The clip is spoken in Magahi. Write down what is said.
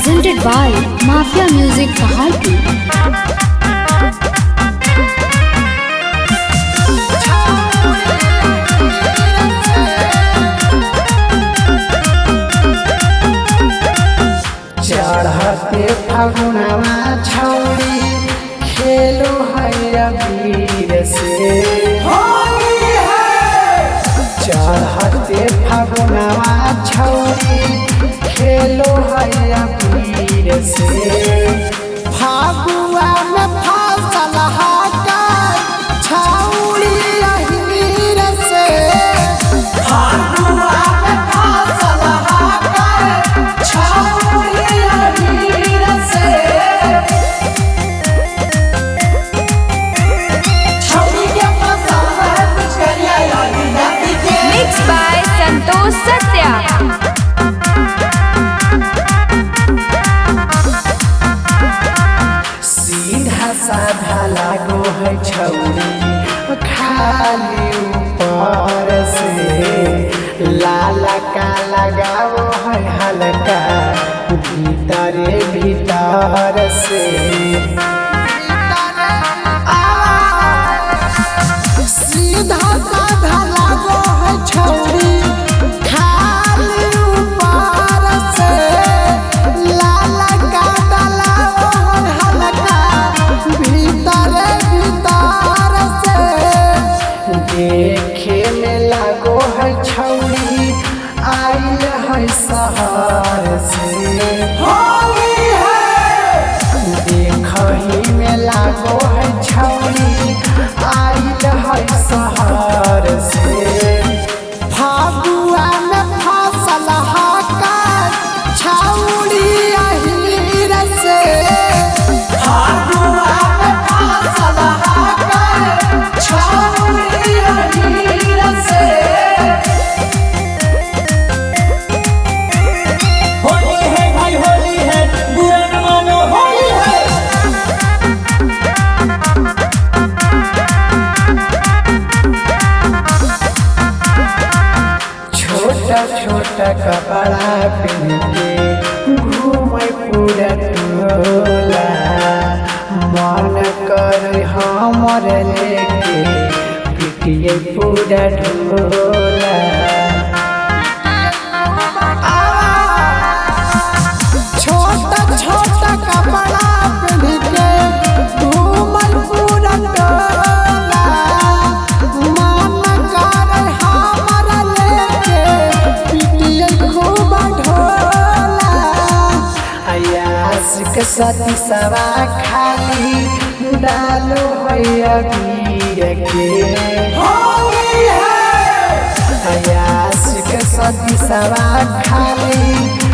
Presented by Mafia Music Paharpur. चढ़ते फगुनवा छौड़ी खेलो है अबीर से। चढ़ते फगुनवा छौड़ी खेलो है अबीर से। फागुआ में फसल हाकर छौड़ी अहीर से। फागुआ में फसल हाकर छौड़ी अहीर से। छौड़ी के फसल है कुछ करिया यारी जाति के। Mixed by Santosh Satya. सीधा साधा लागो है छौरी खाली ऊपर से। लाला का लगाओ है हल्का भीतरे भीतर से। सीधा साधा लागो है छौरी खाली ऊपर से। लाला का डलाओ है हल्का भीतरे भीतर से। देखे में लागो है छौरी आइल है शहर से। देखही में लागो है छौरी आइल है शहर से। फागुआ में फसल हाकर छौड़ी अहीर से। फागुआ में फसल हाकर छौड़ी अहीर से। होली है भाई होली है, बुरा न मानो होली है। छोटा छोटा कपड़ा पहन के घूमे पूरा टोला। मन कर हमर लेके पिटिए पूरा ढोला। छोटा छोटा कपड़ा पहन के घूमे पूरा टोला। मन कर हमर लेके पिटिए खूब ढोला। अयास के सती सवा खाली डालो है अबीर के। अयास के सती सवा खाली